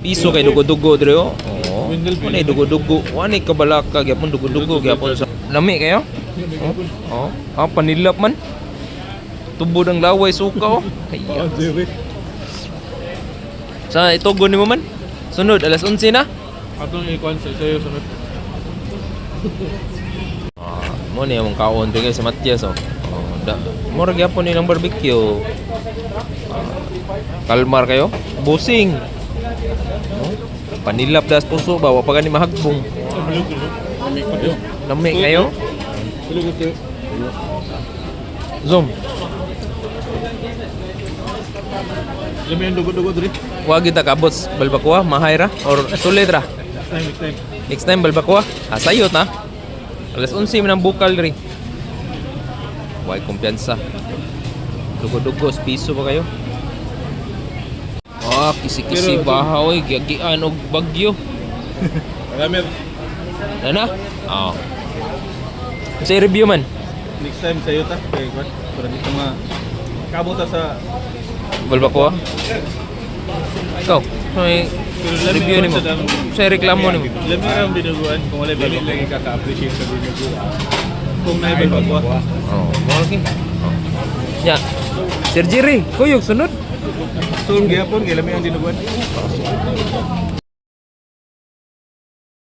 Piso kay dugo-dugo dire oh. Oo. Wala dugo-dugo. Wala kabalaka gyapon, dugo-dugo gyapon sa. Lami kayo? Oh. Oh. Ah, panilap man. Tubod ang laway suka oh. Kaya. Sa itugon nimo man? Sunod alas 11 na. Atong ikuan sa sayo sunod. Ah, mo ni among kaon kay sa Matias oh. Oh, da. Mura gyapon nilang barbecue. Ah, kalmar kayo. Busing. Oh, panilap das puso ba wa pa gani mahagbong. Lami kayo. Zoom. Lami ang dugo-dugo diri. Wa kita kabot balbacoa, mahay ra or sulit ra. Next time, next time. Next time balbacoa. Ah, sayot na. Alas 11 man ang bukal diri. Way kumpiyansa. Dugo-dugo, piso pa kayo. Ah, kisi-kisi baha oy, giagian og bagyo. Marami. Nana? Ah. Sa review man. Next time sayo ta kay kuan para dito ma kabot ta sa Balbacoa. Ikaw, may review nimo. Sa reklamo nimo. Lami ra ang dinuguan kung wala Dili balbacoa. lang kaka-appreciate sa dinuguan. Kung naay balbacoa. Oh, mo lagi. Oh. Ya. Sir Jerry, kuyog sunod. So gyapon kay lami ang dinuguan.